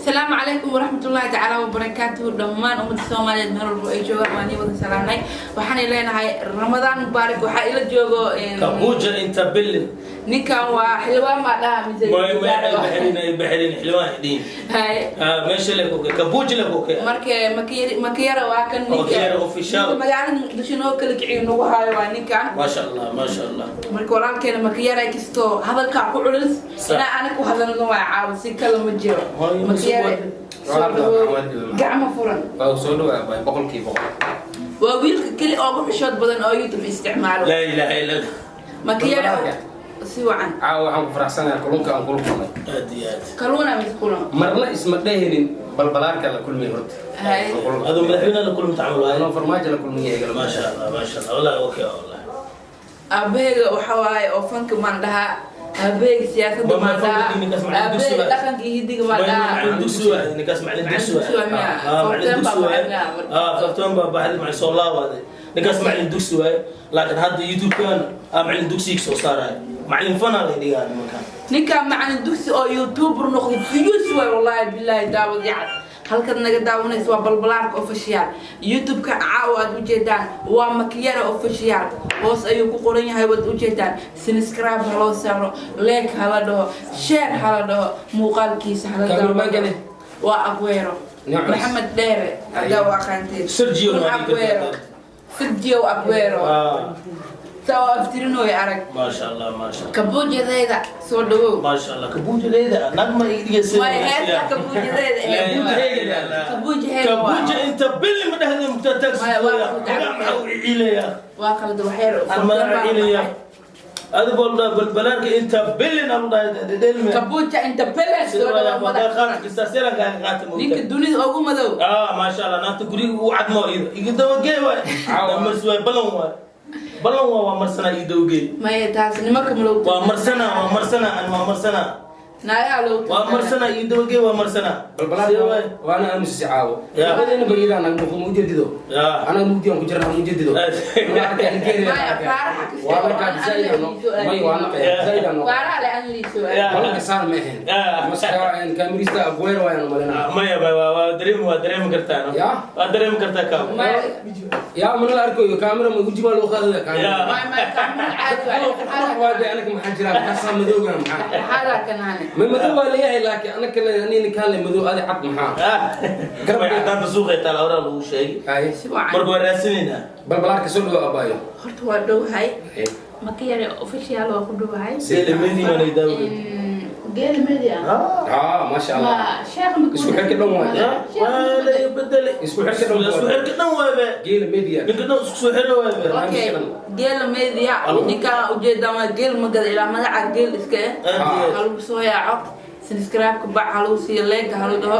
Asalaamu calaykum waraxmatullaahi tacaala wabarakaatuhu. Dhammaan ummadda Soomaaliyeed meel walba ay joogaan waan ii wada salaamnay. Waxaan leenahay Ramadaan mubaarak. Waxaa ila joogo Kabuja inta billin. Ninkan waa xildhibaan baa dhaha mise? May may, baxrin ay baxrin, xildhibaan idin. Hay. Ah, meesha le koke Kabuja le koke. Marka Makiyara waa kan ninka. Makiyara official. Ninka magaalada Muqdisho noo kala kiciyo nagu haayo waa ninkan. Maasha Allah, maasha Allah. Marka walaalkeena Makiyara, kastoo hadalkaa ku culus inaa anaga ku hadalno waa caawa, si kale ma jiro. Hooyo, Makiyara, soo dhawow, gacmo furan. Waa soo dhawaa, 100%. Waa wiilka keli oogu xishood badan oo YouTube isticmaalo. Laa ilaaha illa Allah. Makiyara, si wacan. Caawa waxaan ku faraxsanahay kulunka aan kula kulmay. Aad iyo aad. Kaluuna mise kulan? Marna isma dhehinin Balbalaarka la kulmay horta. Hay. Aduu madaxweynaha la kulmi tacamul waaye. Anoo Farmaajo la kulmay igala. Maasha Allah, maasha Allah, wallahi okay, wallahi. Aabaheyga waxa waaye oo fanka maan dhahaa, aabaheyga siyaasadda maan dhahaa, aabaheyga dhaqanka iyo hidiga maan dhahaa. Macalin dugsi waaye ninkaas, macalin dugsi Macalin dugsi waaye. waaye miya? Ah, macalin Farteen dugsi baa waaye. baxay miya? Ah, farteen baa baxday, macalin soo laawaaday ninkaas, macalin dugsi waaye. Laakiin hadda YouTube-kan ah macalin dugsiga soo saaraya, macalin fanaa lay dhigaa nimankan. Ninkaan macalin dugsi oo YouTuber noqday, views waay, wallahi billahi. Daawad yacad, halkaad naga daawanaysa waa Balbalaarka Official. YouTube-ka caawa aad ujeedaan waa Makiyara Official, hoos ayuu ku qoran yahay, waad ujeedaan. Subscribe ha loo saaro, like hala dhaho, share hala dhaho, muuqaalkiisa hala Cameraman-kani? Waa Aguero. Nin culus. Maxamed Dheere haddaa u aqaanteen. Sergio Kun waa ninka. Aguero, Sergio Aguero. Ah. Saa oo aftirinooy arag. Maasha Allah, maasha Allah. Kabuujadeeda, soo dhawow. Maasha Allah, kabuujadeeda nagma iga. Way heesta kabuujadeeda. Kabuujaheeda. Kabuuja inta bili ma dhahdo mugta taxi. Maya, waa ku maxaa u ciilaya? Waa qalad waxyar. Aan madaxa ciilaya adigoo la Balbalaarka inta bilin alu dhahay dhelme. Kabuuja inta bele, soo dhawow, madax. Ninka dunida ugu madow. Ah, maasha Allah, naagta guriga ugu cadmo iyada iga dabagee waay, mars waay, balan waay, balan waa, waa marsanaa, ii dabagee. Maya, taas nimanka malowta. Waa marsanaa, waa marsanaa, an waa marsanaa. Naagaha loogu. Waa marsanaa, ii dabagee, waa marsanaa. Balbalaarka waana aamusisi caawo. Ya. Labadayna baryada anaga muuqdo ma ujeedido? Ya. Anaga mugdi aan ku jirnaa, ma ujeedido? Maya, faaraxa kasta. Waa markaa zaaid aan may waa zaaid aan Faaraha le aan liiso. Ya. Balanka saan ma ahayn. Ya. Maska kaamirista Aguero waayaan malinaa. Maya, maya, waa dareemi, waa dareemi kartaa, no? Ya. Waa dareemi kartaa ka. Maya. Yaa mana la arkayo kaamira, ma weji baa loo qaadaya kaamira. Ya. Maya, maya, kaamira caadi waay. Waa de anaga maxaa jira, maxaa saa madowga maxaa? Maxaa kanaane? Ma madow waa leeyahay, laakiin anaga ani kaan le madow, adi cad maxaa? Way cadaanta suuqay taala, horaa lagu sheegay. Hay. Si wacan. Marka waa raadsanaynaa. Balbalaarka, soo dhawo, abaayo. Horta waa dhowhay, Makiyare Official waa ku dhowahay. Geela Media waanay daawada. Geela Media. Ah, maasha Allah. Waa sheekh. Isku xirka dhan waay. Waa la bedelay. Isku xirka dhan. Isku xirka dhan waay. Geela Media. Ninka dhan isku soo xiro waay. Okay, Geela Media, ninkaan ujeedaa waa geel magada ilaa magaca geel iska eh. Aad iyo aad. Ha lagu soo yaaco, subscribe-ka bac ha lagu siiyo, like-ka ha la dhaho,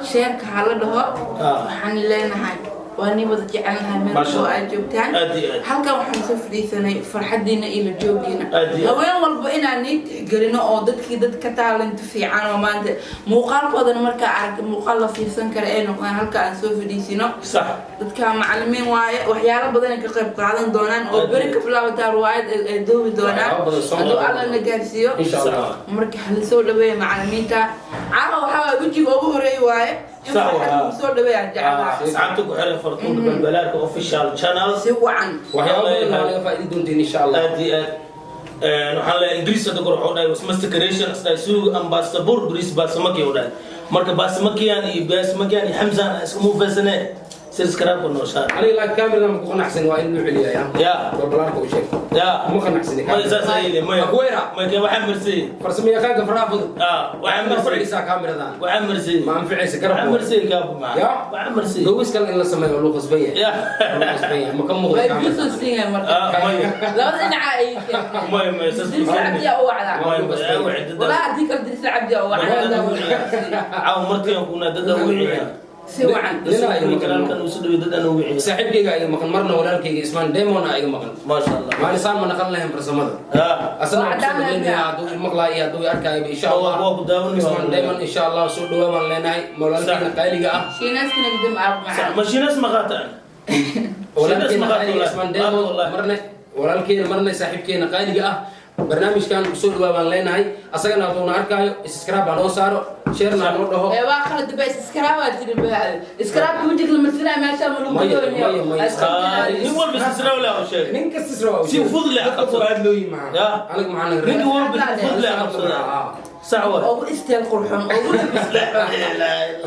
share-ka ha la dhaho. Ah. Waxaan leenahay waa nin wada jecelnahay meel Masha walbo Allah. aad joogtaan. Aad iyo aad. Halkan waxaan soo fadhiisanay farxadiina iyo la joogiina. Aad iyo aad. Haween walba inaan nii tixgelino oo dadkii dad ka taalanta fiican oo maanta muuqaalkoodana markaa aragta muuqaal la fiirsan kara ay noqdaan, halka aan soo fadhiisino. Sax. Dadka macalimiin waaye, waxyaalo badan ay ka qayb qaadan doonaan oo Aad beri iyo ka bilaabataa riwaayad ay doobi doonaan. Waxyaabo badan soo Hadduu noqon. Alla na gaarsiiyo. Insha Allah. Marka hala soo dhaweeya macalimiinta. Caawa waxaa waaye wejiga ugu horeeya waaye in Sax farxad waa. lagu soo dhaweeya jeclaha. Asxaabta ku xiran Fartuun Balbalaarka Official Channel. Si wacan. Waxyaabo badan waa laga faa'iidi doontiin, insha Allah. Aad iyo aad. Waxaan leeyahay Ingiriis hadda kor wuxuu dhahay Westminster Creation asdhahay suuga ambassador Greece baasamaki u dhahay. Marka baasamakiyan iyo baasamakiyan iyo Xamzan isku muufaysanee, subscribe noo saar. Aniga laakiin kaamiradan ma ku qanacsan, waa in loo celiyaa ya. Ya. Balbalaarka u sheeg. Ya. Kuma qanacsani. Maya, saas ayay maya. Aguera. Maya, waxaan marsay. Farsamo yaqaanka faraha fudud. Ah, waxaan ma marsay. Fadhiisaa kaamiradan. Waxaan marsay. Ma anficaysa garab. Waxaan marsay kaabu ma. Ya. Waxaan marsay. Gowis kale in la sameeyo loo qasban yahay. Ya. Loo qasban yahay, ma ka muuqdo Way kaamiradan. busoo siinaya marka. Ah, maya. Labada dhinaca ay keeneen. Maya, maya, saas. Dirsa Cabdiyaa u wacdaa. Maya, maya, wixii Walaa haddii kale Dirsa Cabdiyaa u wacdaa. Caaw martiyan kuna dad aan wiciya. Si wacan. Nina ay maqan. Kanaalkan uu soo dhawey dad aan wiciya. Saaxiibkayga iga maqan marna, walaalkayga Ismaan Demona iga maqan. Maasha Allah. Maalisaan ma naqan lahayn farsamada. Ah. Asana Waa waan kusoo cadaan. dhaweynayaa hadduu i maqlaayo iyo hadduu i arkaayo, insha Allah. Waa ku daawanaya. Ismaan Demon, insha Allah, soo dhawaa baan leenahay walaalkayna qaaliga ah. Shiinaaskana gidam aab macaan. Mashiinas ma qaataan. Walaalkeena qaaliga Wallahi. Ismaan Demon Wallahi. marne, walaalkeena marne, saaxiibkeena qaaliga ah. Barnaamijkan kusoo dhawaa baan leenahay. Asagana haduuna arkaayo, subscribe baa noo saaro, sharena noo dhaho. Ee, waa khalad ba, iskaraabaa tiri ba, iskaraabka wajiga la marsinaya meesha ma lagu Maya, dooniyo. maya, maya. Nin walba sisraw leh oo sheegay. Nin kasta isra Si fudud leh dadka qabsado. Aad loo yimaa. Ya. Aniga maxaa naga Ninka walba si fudud leh qabsada, sax waay. Ugu isteel qurxun, ugu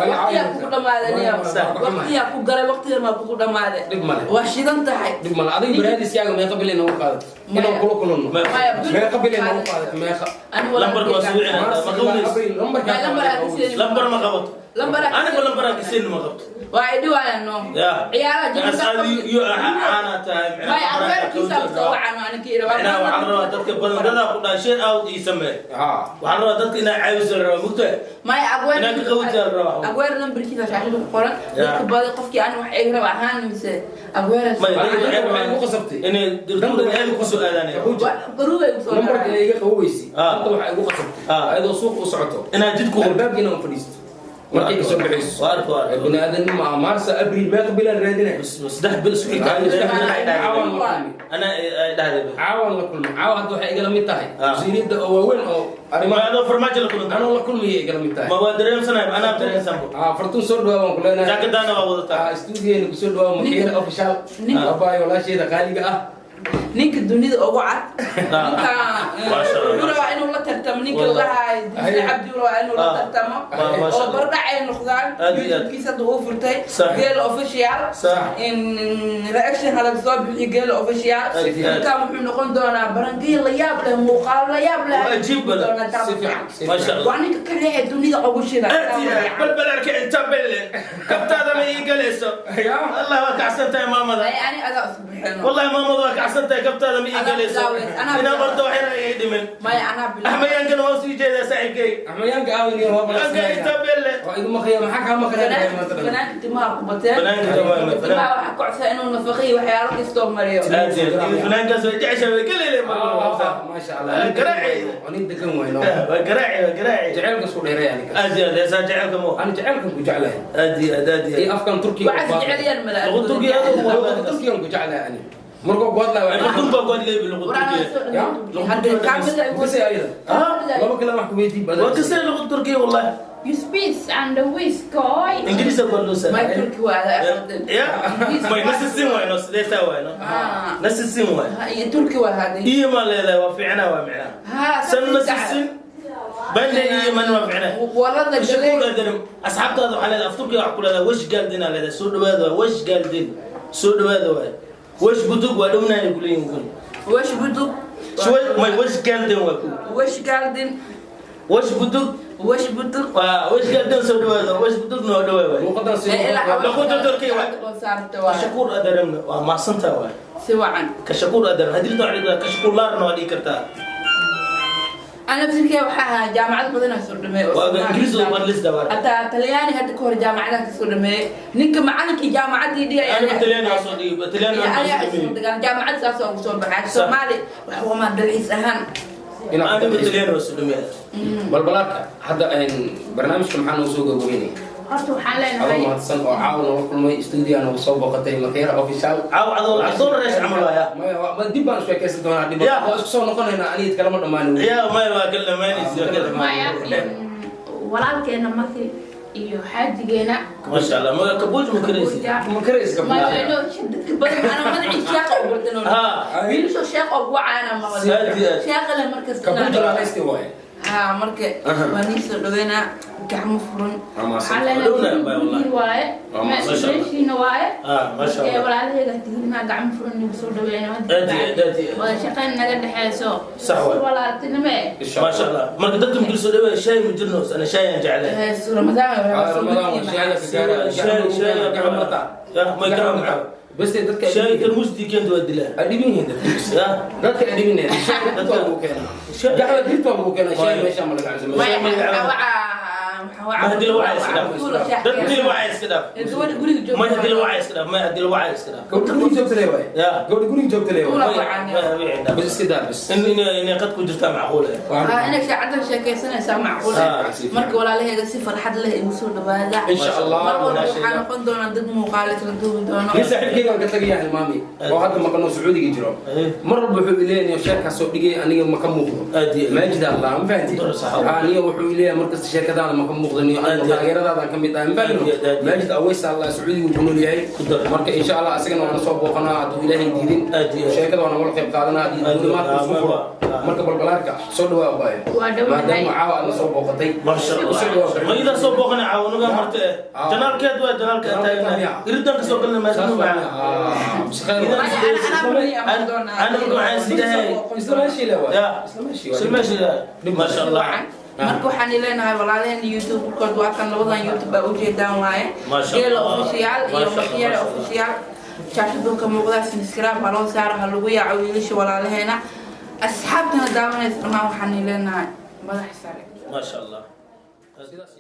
waqtiyaa kugu dhamaaday niyo. Waqtiyaa ku galay, waqtigan waa kugu dhamaaday. Dhib male. Waa shidan tahay. Dhib male. Adiga baraadiskaaga meeqa bil inoogu qaadato inaan kula kulanno? Maya, bil Meeqa bil inoogu qaadato, meeqa? Ani Lambarka waa soo wicina. Mars Ma ilaa qabanayso. Abriil, lambarkaa. Maya, lambar aad ka siinin. Lambar ma qabato. Lambar aad ka Aniga siinin. lambar aan kaseen ma qabto. Waa ay dhiwaayaan no. Ya. Ciyaaraha. Asadi iyo caana tahay. Maya, aweerkiisa soo wacano anaka ira. Macnaha waxaan rabaa dadka badan dadaa ku dhaha share out ii samee. Waxaan rabaa dadka inaa caawiso la rabaa, mugtahay? Maya, agweer Inaan ka qabataa la rabaa. Agweer lambarkiisa shaashada ku qoran. Ya. Dadka badan qofkii aan wax eeg raba ahaan mise agweer. Maya, Aniga dadka waxay igu qasabtay. Inay dirtuudan aad ku soo aadaanaya. Garuubay usoo Lambarka inay iga qaboweysi. Ah. Hadda waxay igu qasabtay Ah. ayadoo suuq u socoto Inaad jidku albaabkiina aan fadhiisto markay kasoo bixayso. Waa arko, waa arko. Bini aadanimo ah. Maarsa, Abriil, meeqa bilaan raadinay? 3 bil isku xigta. Caawan la kulmay. Ana ay dhahday. Caawan la kulmay. Caawa hadda waxay igala mid tahay Ah. wasiiriyadda oo waaweyn oo Ma arrimaha adoo farmaajo la kulanta. Anoo la kulmaya igala mid tahay. Ma waa dareemsanahay, anaa dareemsanbo. Ah, Fartuun, soo dhawaa baan ku leenahay. Jaakadaana waa wadataa. Ah, stuudiyeena kusoo dhawaa, Makiina Official. Abaayo, walaasheeda qaaliga ah. Ninka dunida ugu cad ninka. Masha Allah. Wuxuu rabaa inuu la tartamo ninka Wallah. lahaay Disle Cabdi uu rabaa inuu la tartamo Masha oo Allah. bardhac ay noqdaan. Aad iyo aad. YouTube-kiisa hadda uu furtay Geela Official. In reaction halaga soo bixiyo Geela Official. Aad iyo aad. Ninkan wuxuu noqon doonaa barangiil la yaab leh, muuqaal la yaab leh. Waa ajiib badan. Doonaa. Si fiican, si Masha fiican. Allah. Waa ninka kale ee dunida ugu shida. Aad iyo aad. Balbalarka inta belle kabtaada ma ii galayso. Ya. Allah, waa kacsan tahay maamada. Ay, ani adaa isku bixino. Wallahi maamada waa kacsan tahay, kabtaada ma ii Anaa galayso. bilaaway, anaa Inaan bilaaway. barto wax yar ay dhimin. Maya, anaa bilaaway. Axmayankana waa usii jeedaa saaxiibkay. Axmayaanka aawin waa Anka balasnaya. inta belle. Waa igu maqaya, maxaa kaa maqanaya maanta dhan? Fanaanka timaha ku bateen. Fanaanka timaha, Timaha fanaanka. waxaa ku codsaa inuu nafaqo iyo waxyaalo kastoo mariyo. Aad iyo aad. Fanaankaas way jeceshahay, way galeyle mar walba. Maasha Allah. Waa garaaci. Waa nin degan wayno. Waa garaaci, waa garaaci. Jaceylka isku dheereeya ninkaas. Aad iyo aad, heesaa jaceylka mo. Ani jaceylkan ku jeclahay. Aad iyo aad, aad iyo Iyo aad. afkan Turkiga. Waxaas jeceliyaan mala. Luqad Turkiga aad ugu Luqada Turkigan ku jeclahay ani. Markuu ku hadlayo Fartuun baa ku hadlay luqad Waraan Turkiga. soo Ya? dhaweeyay. Hadda kaamila igu Kasay ayada. Laba kale wax ku weydii badan. Waa kasay luqad Turkiga wallahi. You speak and the whisk guy. Ingiriisa ku hadloosaa. Ma Turki waa adaa. Ya? May nasisin waay no, sideetaa waay no. Ah. Nasisin waay. Iyo Turki waa haday. Iyo ma leedahay waa fiicnaa waa micnaa. Ha. San nasisin. Bande iyo man waa fiicnaa. Walada Shakuur galay. adan asxaabtaada waxaa leedahay af Turkiga wax ku leedahay wesh gaaldin aa leedahay, soo dhawaada waay, wesh gaaldin soo dhawaada waay, wesh budug waa dhownaaya kuleeyihin kun. Wesh budug. May wesh gaaldin waa ku. Wesh galdin. Wesh budug. Wesh budug. Waa wesh gaaldin soo dhawaada, wesh budugna waa dhawaa waay. Luqadan si Luqadda Turkiga waa. Oo saarta waa. Kashakuur adaramna waa mahadsantaa waay. Si wacan. Kashakuur adaram haddii rabto waxaad dhihi kartaa kashakuur laarna waa dhihi kartaa. Ana fikirkay waxaa ahaa jaamacad badan aan soo dhameeyay oo Waa Soomaali. Ingiriis oo badlista waa. Hataa Talyaani hadda ka hor jaamacadaha kasoo dhameeyay, ninka macalinkii jaamacaddii dhigay. Aniga Talyaani waa soo dhigay, Talyaani waa soo dhameeyay. Dagaal jaamacad saas oo soo baxay Soomaali wax wama dalxiis ahaan. Aniga Talyaani waa soo dhameeyay. Balbalaarka hadda barnaamijka maxaa noo soo gabagabeynaya? Horta waxaan Adoo leenahay mahadsan oo caawa noola kulmay, stuudiga noogu soo booqatay Makeera Official. Caaw adoo lacag soo reesh camal waaya. Maya, dib baan sheekaysan doonaa dhib. Ya. Waa isku soo noqonaynaa, aniga kalama dhamaanin. Ya maya, waa kala dhamaanaysa, waa kala maya walaalkeena Maki iyo xaajigeena. Masha Allah, ma kabuuj ma karaysi? Ma karaysa. Maya. Dadka badan ana magacii sheeqa u bartan. Ha. Wiilasho sheeqa ugu caana ma Aad iyo aad. sheeqa le markasta. Kabuuj laalaysti waaye. Ha, marka waa nii soo dhaweynaa gacmo furan. Waxaan Dhowna, leenahay bay wallahi. gurigii waaye. Waa masha Allah. Meeshiina waaye. Ah, masha Ee, Allah. walaalahayga tihiin gacmo furan nagu soo dhaweeyna. Aad iyo aad, aad iyo aad. Wada shaqayn naga dhexeyso. Sax waaye. Walaaltinimo eh. Masha Allah, marka dadka markii soo dhaweeya shaay ma jirno, ana shaay aan jeclahay. Ramadaan. Ramadaan waa shaayga ka gaara. Shaay. Gacmo mata. Ya, may gacmo mata. Bas dadka Shaay tarmuustii keenta waa dilaa. Ay dhibin yihiin dadka. Ya. Dadka ay dhibin yihiin. Dadka lagu keenaa. Gaxla dirta lagu keenaa shaay meesha ma laga Maya, cunsan. waxaa Ma haddii la wacay iska dhaaf. Dad haddii la wacay iska dhaaf. Gabadha guriga joogta. May haddii la wacay iska dhaaf, may haddii la wacay iska dhaaf. Gabadha guriga joogta le waay. Ya. Gabadha guriga joogta le waay. Tuula. May Bas, iska daa bas. Inay qad ku jirtaa macquul eh. Ah, inay shaacaddan sheekaysanaysaa macquul. Ah. Marka walaalahayga, si farxad leh igu soo dhawaada. Insha Allah. Mar walba Walaashayda. waxaa noqon doonaa dad muuqaal isla duubi doono. Nin saaxiibkeyga aan ka tagayaa hilmaami oo hadda maqano, Sacuudiga jiro. Mar walba wuxuu ileeyahay, sheerkaas soo dhigay, aniga ma ka muuqdo. Aad iyo aad. Maajid Allah, ma fahanti? Dor sax. Aniga wuxuu ileeyahay markasta sheekadaada ma ka muuqdo niyo, Aad iyo aad. taageeradaadaan ka mid ahay, ma Aad iyo aad, aad iyo aad. Maajid Aweys Allah, Sacuudiga ku nool yahay. Ku dar. Marka insha Allah asagana waana soo booqanaa hadduu Ilaahay diidin. Aad iyo aad. Sheekada waana wala qayb qaadanaa haddii Aad iyo aad. duulimaadka isku furo. Ah. Marka Balbalaarka, soo dhawaa abaayo. Waa dhawahay. Maadaama caawa aad na soo booqatay. Masha Usoo dhawaa. Allah, ma idaa soo booqana caawanuga marte. Ah. Janaalkeed waa janaalkeed. Janaalkeed taagna miyaa? iridan ka soo galna meesha. Saas waa. Macaa. Ah, bas khayr. Ana marka waxaan isleeyahay Isla meeshii le waay. Ya. Isla meeshii waay. Isla meeshii le. Masha Allah. Marka waxaan leenahay walaalaheen YouTube-kood waa kan, labadan YouTube baa ujeedaan waaye. Masha Geela Allah. Official iyo Masha Allah, Makiyare masha Allah. Official. Shaashaduu ka muuqdaa, subscribe ha loo saaro, ha lagu yaaco wiilasha walaalaheena. Asxaabtana daawanaysa dhammaan waxaan leenahay madax sare. Masha Allah. Sidaas.